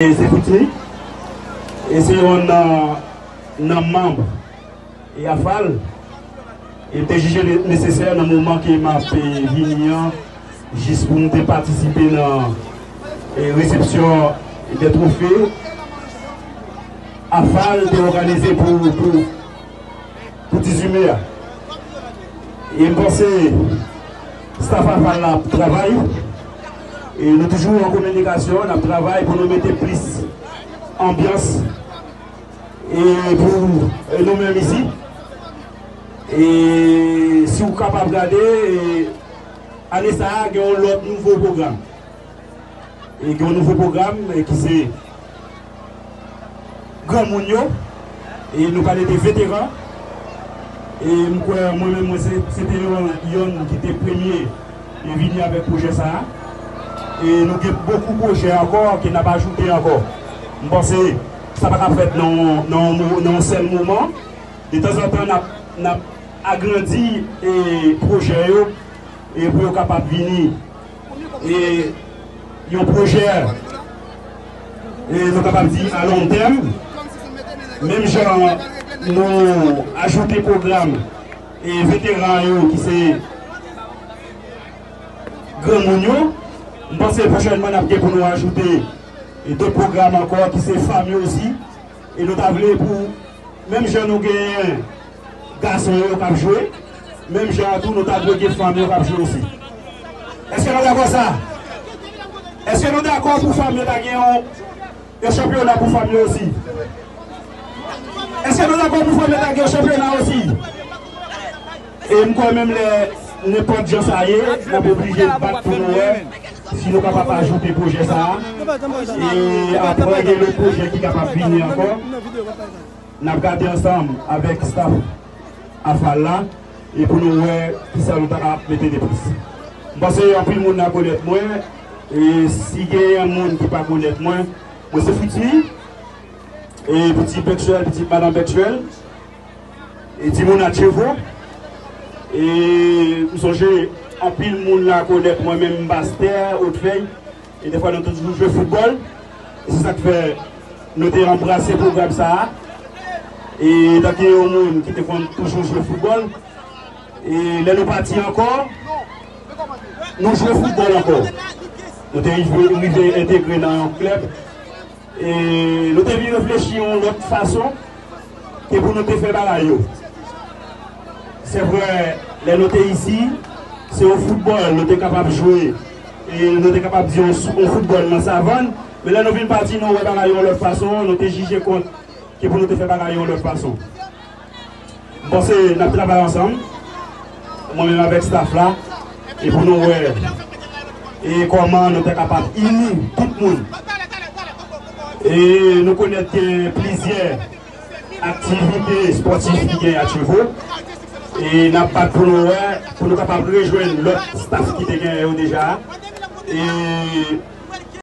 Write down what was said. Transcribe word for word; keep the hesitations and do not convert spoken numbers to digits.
E se Fritz Lee. E se yon nan, nan manm e AFAL. E m te jije ne- nesesè nan moman ke m ap e, vini an, jis pou m te patisipe nan e, resepsyon de twofe AFAL te òganize pou, pou, pou dizuit me a. E m panse staff AFAL la ap travay. E nou toujou an kominikasyon, n ap travay pou nou mete plis anbyans e pou e nou menm isi. E si w kapab gade, e ane sa a gen yon lòt nouvo pwogram. E gen yon nouvo pwogram e ki se granmoun yo. E nou pale de veteran. E m kwè mwen menm mwen se, se te yon, yonn ki te premye e vini avèk pwojè sa a. E nou gen bokou pwojè ankò ke n ap ajoute ankò. M panse sa pa ka fèt nan, nan, nan yon sèl moman. De tanzantan, n ap, n ap agrandi e pwojè yo e pou yo kapab vini e yon pwojè e nou kapab di a long tèm. Menm jan nou ajoute pwogram e veteran yo ki se granmoun yo, m panse pwochènman n ap gen pou nou ajoute e dòt pwogram ankò ki se fanm yo osi. E nou ta vle pou, menm jan nou genyen gason yo k ap jwe, menm jan an tou nou ta dwe gen fanm yo k ap jwe osi. Èske nou dakò sa? Èske nou dakò pou fanm yo ta gen yon, yon chanpyona pou fanm yo osi? Èske nou dakò pou fanm yo ta gen yon chanpyona osi? E m kwè menm lè nenpòt jan sa ye, n ap oblije bat pou nou wè si nou kapab ajoute pwojè sa a. E apre gen lòt pwojè ki kapab vini ankò. N ap gade ansanm avèk staff AFAL la e pou nou wè kisa nou ta kapab mete de plis. M panse anpil moun la konèt mwen. E si genyen moun ki pa konèt mwen, mwen se Fritz Lee, e pitit Bètchwèl, pitit madan Bètchwèl. E timoun Atyevo. E m sonje anpil moun la konèt mwen menm, m pastè Odfèy. E defwa nou toujou jwe foutbòl. E se sa k fè nou te anbrase pwogram sa a. E tanke yon moun ki te konn toujou jwe foutbòl. E lè nou pati ankò, nou jwe foutbòl ankò. Nou te rive, rive entegre nan yon klèb. E nou te vin reflechi yon lòt fason ke pou nou te fè bagay yo. Se vre, lè nou te isi, se yon foutbòl nou te kapab jwe. E nou te kapab di yon, yon foutbòl nan savann. Men lè nou vin pati, nou wè bagay yo yon lòt fason, nou te jije kont ke pou nou te fè bagay yo yon lòt fason. M panse n ap travay ansanm, mwen menm avèk staff la, e pou nou wè e kòman nou ta kapab ini tout moun. E nou konèt gen plizyè aktivite espòtif ki gen Atyevo. E n ap bat pou nou wè, pou nou kapab rejwenn lòt staff ki te genyen yo deja. E